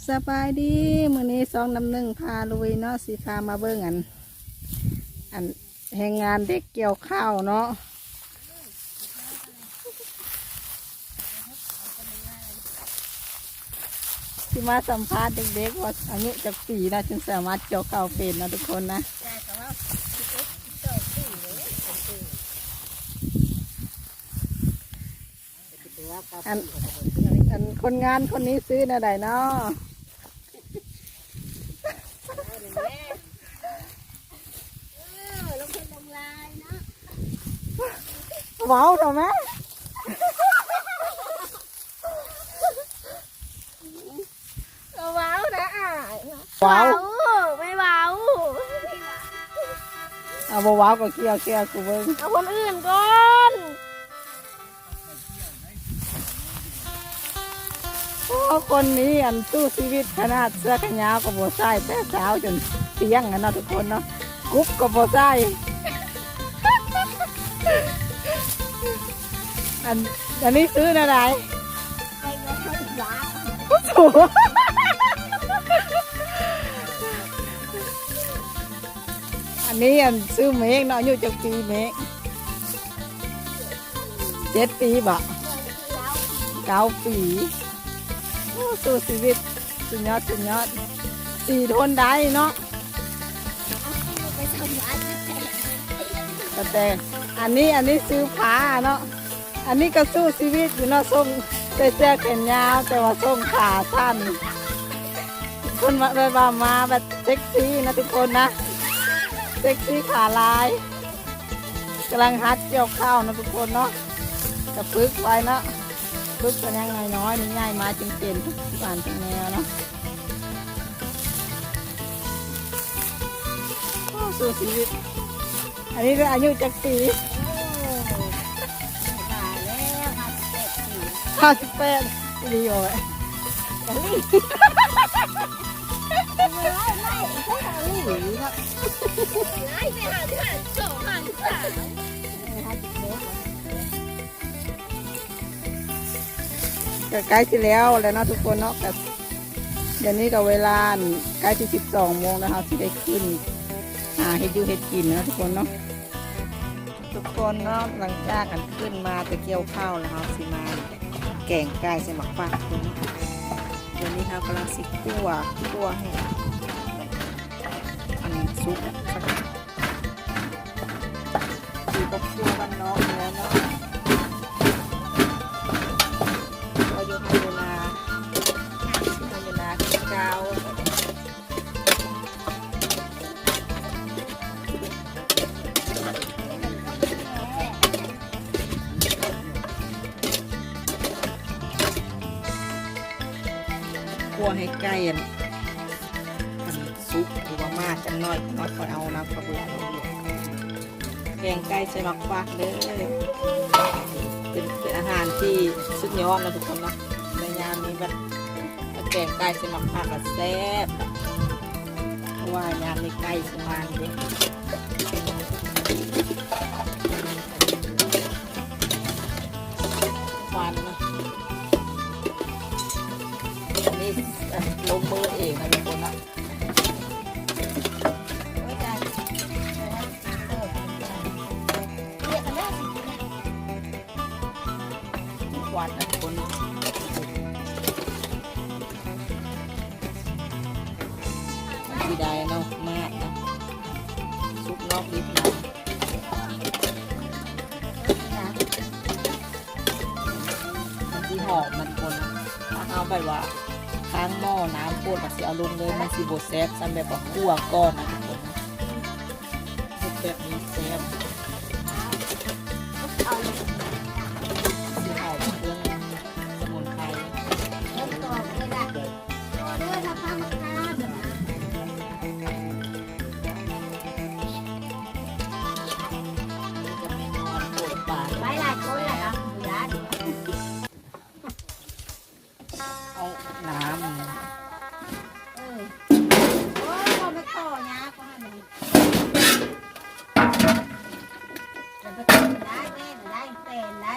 ສະບາຍດີ ມື້ນີ້ຊ່ອງນ້ຳໜຶ່ງພາລຸຍເນາະ ຊິພາມາເບິ່ງອັນ ອັນແຮງງານເດັກກ່ຽວເຂົ້າເນາະ ຊິມາສຳພາດເດັກໆ ວ່າອາຍຸຈັກປີເນາະ ຈຶ່ງສາມາດກ່ຽວເຂົ້າເປັນເນາະ ທຸກຄົນນະ. ອັນ ອັນຄົນງານຄົນນີ້ຊື່ແນວໃດເນາະ? ເວົ້າເຖາະແມ່. ເວົ້ານະອ້າຍ. ເວົ້າ ເວົ້າ ໄປເວົ້າ. ເອົາ ບໍ່ເວົ້າກໍເກ່ຽວ ເກ່ຽວກູເບິ່ງ ເອົາຄົນອື່ນກ່ອນ. ໂອ້ ຄົນນີ້ອັນສູ້ຊີວິດຂະໜາດ ເສື້ອແຂນຍາວກໍບໍ່ໃສ່ ແຕ່ເຊົ້າຈົນທ່ຽງຫັ້ນເນາະ ທຸກຄົນເນາະ. ກຸບກໍບໍ່ໃສ່. ອັນ ອັນນີ້ຊື່ແນວໃດ? ອັນນີ້ອັນຊື່ເມກເນາະ ອາຍຸຈັກປີເມກ? ເຈັດປີບໍ? ເກົ້າປີ. ໂອ້ ສູ້ຊີວິດ ສຸດຍອດ ສຸດຍອດ ສີທົນໄດ້ເນາະ. ແຕ່ ອັນນີ້ ອັນນີ້ຊື່ພາເນາະ ອັນນີ້ກໍສູ້ຊີວິດຢູ່ເນາະ ສົ່ງໃສ່ເສື້ອແຂນຍາວ ແຕ່ວ່າສົ່ງຂາສັ້ນ. ເພິ່ນມາ ແບບວ່າມາແບບເຊັກຊີນະທຸກຄົນນະ ເຊັກຊີຂາລາຍ. ກຳລັງຫັດກ່ຽວເຂົ້າເນາະ ທຸກຄົນເນາະ ກະຝຶກໄວ້ເນາະ ຝຶກກະຍັງນ້ອຍໆ ນີ້ໃຫຍ່ມາຈຶ່ງເປັນທຸກອັນທຸກແນວເນາະ. ໂອ້ ສູ້ຊີວິດ. ອັນນີ້ອາຍຸຈັກປີ? ໂອ້ ຕາຍແລ້ວ ຫ້າສິບແປດປີ. ຫ້າສິບແປດ ອີ່ຫຼີບໍ? ອີ່ຫຼີ. ກະໃກ້ຊິແລ້ວແລ້ວເນາະ ທຸກຄົນເນາະ. ກະດຽວນີ້ກະເວລາໃກ້ຊິສິບສອງໂມງແລ້ວ ເຮົາຊິໄດ້ຂຶ້ນຫາເຮັດຢູ່ເຮັດກິນເນາະ ທຸກຄົນເນາະ. ທຸກຄົນເນາະ ຫຼັງຈາກອັນຂຶ້ນມາແຕ່ກ່ຽວເຂົ້າແລ້ວ ເຮົາຊິມາແກງໄກ່ໃສ່ໝາກຟາກ. ດຽວນີ້ເຮົາກຳລັງຊິຂົ້ວ ຂົ້ວໃຫ້ອັນສຸກ ຄືຄອບຄົວບ້ານນອກນີ້ແຫຼະເນາະ ກໍຢູ່ໄຮ່ຢູ່ນາ ຢູ່ໄຮ່ຢູ່ນາຄືເກົ່າ. ຂົ້ວໃຫ້ໄກ່ອັນ ອັນ ສຸກ ຫຼືວ່າໝາກຈັກໜ້ອຍ ໜ້ອຍ ຄ່ອຍເອົານ້ຳກະເບືອລົງ. ແກງໄກ່ໃສ່ໝາກຟາກເດີ ເປັນ ເປັນອາຫານທີ່ສຸດຍອດເນາະ ທຸກຄົນເນາະ. ໃນຍາມນີ້ແບບ ແກງໄກ່ໃສ່ໝາກຟາກກະແຊບ ເພາະວ່າຍາມນີ້ໄກ່ຊິມາເດ້ ຄວັນເນາະ. ອັນນີ້ ອັນ ລົງມືເອງນະ ທຸກຄົນເນາະ. ຄວັນນະ ທຸກຄົນເນາະ. ມັນຊິໄດ້ເນາະ ມາກເນາະ ສຸກນອກດິບໃນ. ມັນຊິຫອມນະ ທຸກຄົນ. ຖ້າເຮົາແບບວ່າຄ້າງໝໍ້ນ້ຳໂພດ ແລ້ວຊິເອົາລົງເລີຍ ມັນຊິບໍ່ແຊບສ່ຳແບບວ່າຂົ້ວກ່ອນນະ ທຸກຄົນ. ເຮັດແບບນີ້ແຊບ ຊິຫອມເຄື່ອງສະໝຸນໄພ. ໄວ້ຫຼາຍຄົນແລ້ວເນາະ ເອົານ້ຳ ເອີ ໂອ້ຍ ບໍ່ແມ່ນຂໍຍາກວ່າຫັ້ນ ຢ່າໄປກິນໄດ້ ແມ່ນໄດ້ ແປນໄດ້.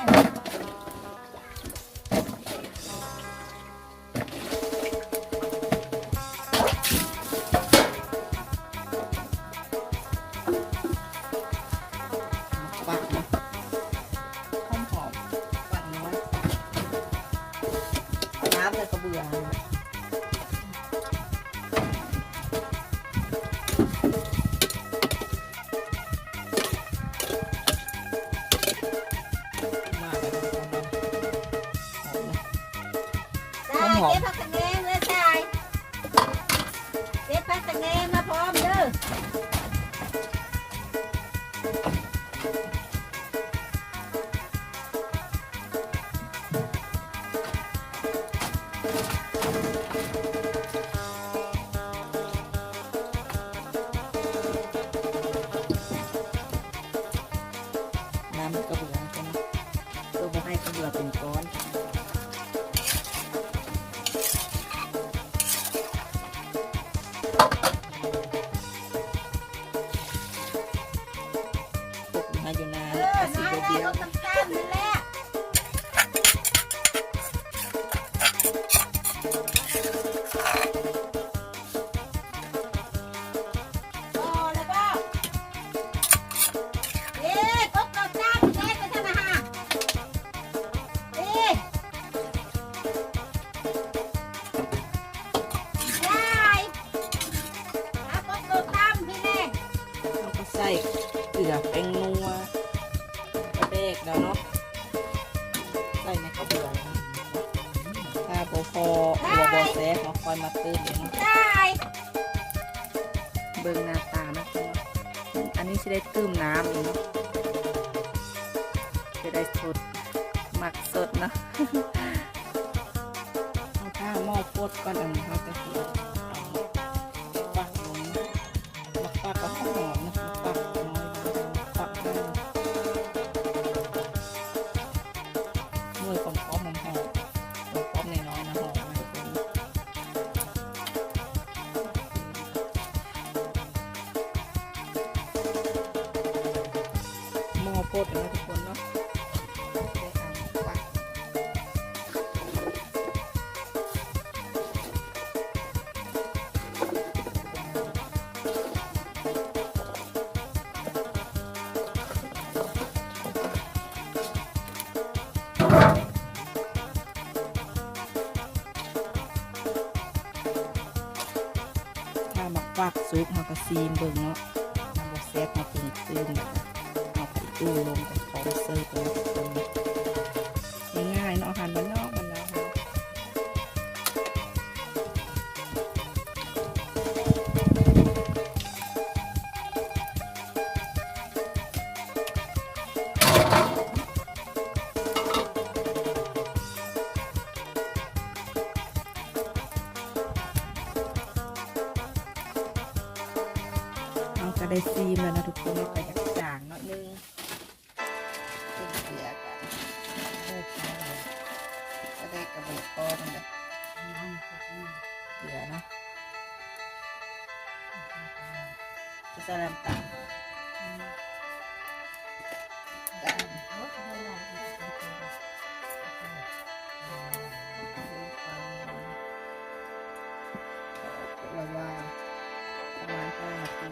ຊາຍ ຫອມໆ ເກັບຜັກສະແໜງເດີຊາຍ ເກັບຜັກສະແໜງມາພ້ອມເດີ. ນ້ຳກະເບືອ ເພື່ອບໍ່ໃຫ້ກະເບືອເປັນກ້ອນ. ຕົກມາຢູ່ນາ ເອີ ແລ້ວກໍຊິບໍ່ບ້ຽວ ນ້ຳຕານນັ້ນແຫຼະ ພໍແລ້ວບໍ່? ເອີ ຕົກເຂົ້າຕາມແຊບໄປຊັ້ນນະຫາ ເອີ ໄດ້. ເອົາກົດໂຕຕຳພີ້ແນ່ ເຮົາກໍໃສ່ເກືອ ແປ້ງນົວ ປາແດກແລ້ວເນາະ ໃສ່ໃນກະບວນ. ຖ້າບໍ່ພໍ ຫຼືວ່າບໍ່ແຊບ ເຮົາຄ່ອຍມາຕື່ມເອງ. ໄດ້ ເບິ່ງໜ້າຕາມັນກ່ອນ ອັນນີ້ຊິໄດ້ຕື່ມນ້ຳອີກເນາະ ຈະໄດ້ສົດ ມັກສົດເນາະ. ເອົາຖ້າໝໍ້ຟົດກ່ອນ ອັນນີ້ເຮົາຈະຊິເອົາໝາກຟັກລົງ ໝາກຟັກກໍຫອມນະ ໝາກຟັກນ້ອຍ ໝາກຟັກໜ່ວຍ ໜ່ວຍປ້ອມໆ ຫອມໆ ປ້ອມໆ ນ້ອຍໆ ນະ ຫອມນະ ທຸກຄົນ. ໝໍ້ຟົດແລ້ວທຸກຄົນເນາະ ໄດ້ເອົາໝາກຟັກ ຖ້າໝາກຟັກສຸກ ເຮົາກໍຊີມເບິ່ງເນາະ ຖ້າບໍ່ແຊບ ເຮົາປຸງຕື່ມ ແລ້ວກໍເອົາໄຂ່ຕູ້ລົງ ກໍພ້ອມເສີບແລ້ວທຸກຄົນ. ງ່າຍໆເນາະ ອາຫານບ້ານນອກ ບ້ານນອກເຮົາ. ເຮົາກໍໄດ້ຊີມແລ້ວນະທຸກຄົນ ເຮົາກໍຢາກຈາງໜ້ອຍໜຶ່ງ. ເກືອກັນ ໂອ້ຍ ປາໄດ້ກະບໍ່ພໍນະ ເກືອເນາະ ຈະໃສ່ນ້ຳຕານ ລະວ່າ ປະມານຫ້ານາທີ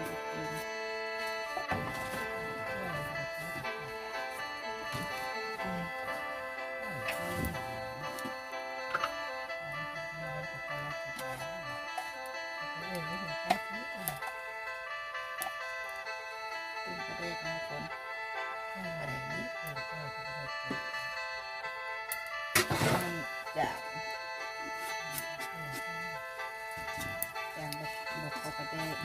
ປາແດກມາກ່ອນ ປາແດກນີ້ ຈາກ ຈາກ ບໍ່ ບໍ່ເຂົ້າປາແດກ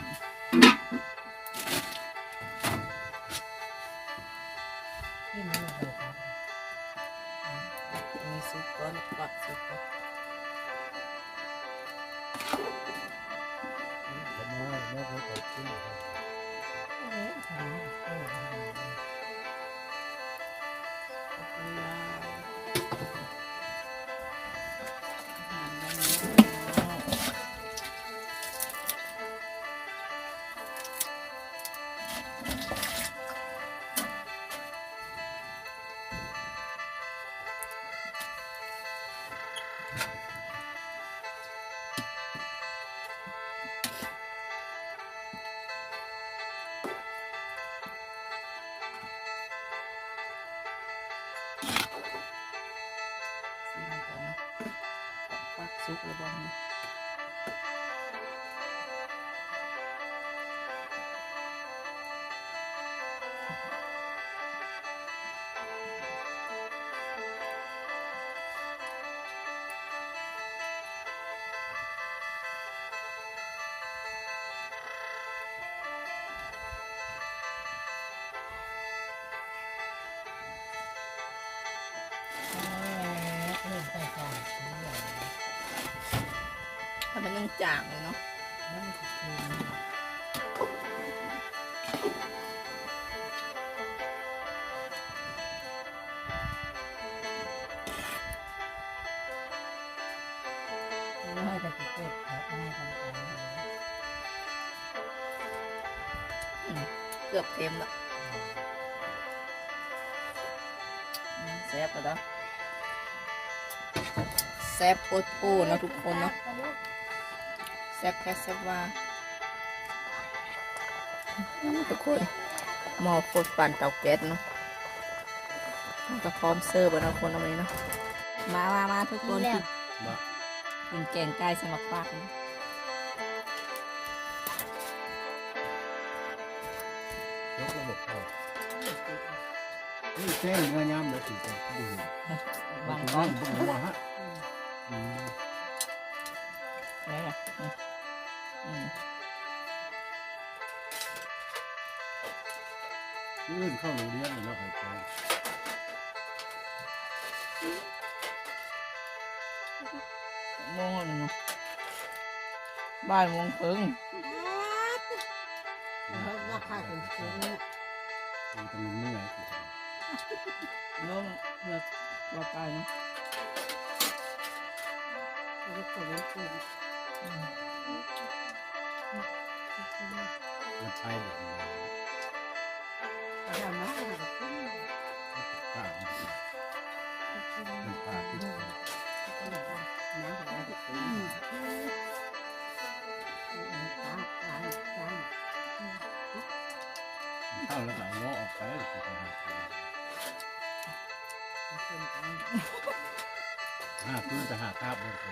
ມີສຸກກ່ອນ ປັກສຸກກ່ອນ. ສຸກແລ້ວບໍ່? ຖ້າມັນຍັງຈາງຢູ່ເນາະ ອືມ ເກືອບເຄັມລະ ອືມ ແຊບລະເນາະ ແຊບໂພດໂພເນາະທຸກຄົນເນາະ ແຊບແທ້ແຊບວ່າ ທຸກຄົນ ໝໍ້ຟົດປານເຕົາແກັສເນາະ ເຮົາກະພ້ອມເສີບແລ້ວເນາະ ຄົນເອົາໄວ້ເນາະ ມາ ມາ ມາ ທຸກຄົນ ກິນແກງໄກ່ໃສ່ໝາກຟາກ ຍົກລະບົບເຂົ້າ ນີ້ແຈ້ງເມື່ອຍາມໃດຊິບໍ່ເຫັນ ວາງກ້ອງ ເບິ່ງຫົວຮະ ອືມ ໄດ້ລະ ອືມ ມື້ອື່ນເຂົ້າໂຮງຮຽນແລ້ວເນາະ ໄປ ໂມງແລ້ວເນາະ ບ່າຍໂມງເຄິ່ງ ແລ້ວກໍເມື່ອຍ ລົງເຮືອບໍ່ໄປເນາະ ແລ້ວກໍລົງຄືນ ອືມ ມັນໃຊ້ແບບນີ້ ເຂົ້າແລ້ວກໍເອົາລໍ້ອອກໄປ ຫາຄືນໄປຫາຄາບເບິ່ງ ໃຫ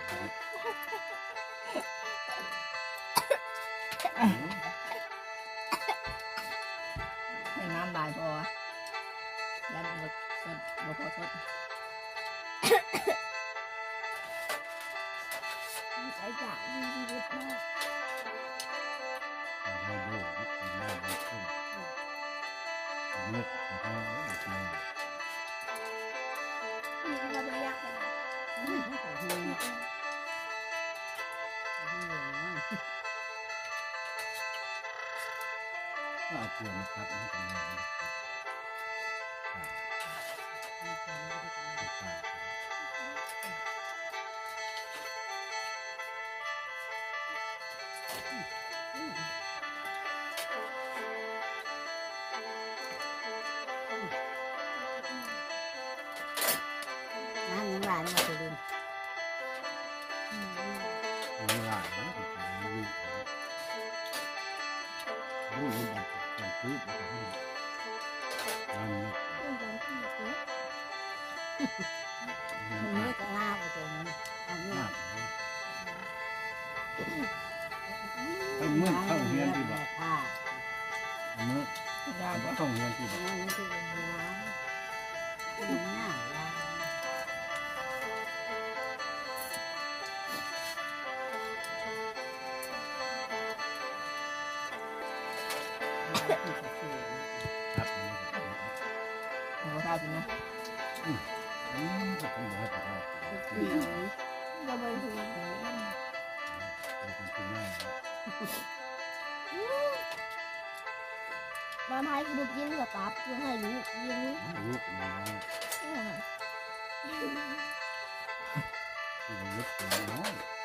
້ນ້ຳຫຼາຍພໍ ຢ້ານບໍ່ສົດ ບໍ່ພໍສົດ ໃຊ້ຢາກດີໆ ເນາະ ເອົາເກືອມາຜັດ ມັນກໍງ່າຍ. ນ້ຳຍັງຫຼາຍ ນ້ຳມັນຈະລືມ ມັນຫຼາຍນະ ມັນຢູ່ ມັນຢູ່ ມັນຄື ມັນ ມັນ ມັນ ມັນ ມັນ ໄປມື້ເຂົ້າໂຮງຮຽນຕິບໍ່? ມື້ ໄປເຂົ້າໂຮງຮຽນຕິບໍ່? ມາໃຜຄືບໍ່ກິນກະຕັບ ຄືໃຫ້ລູກກິນ ລູກກິນ ອືມ ລູກກິນເນາະ.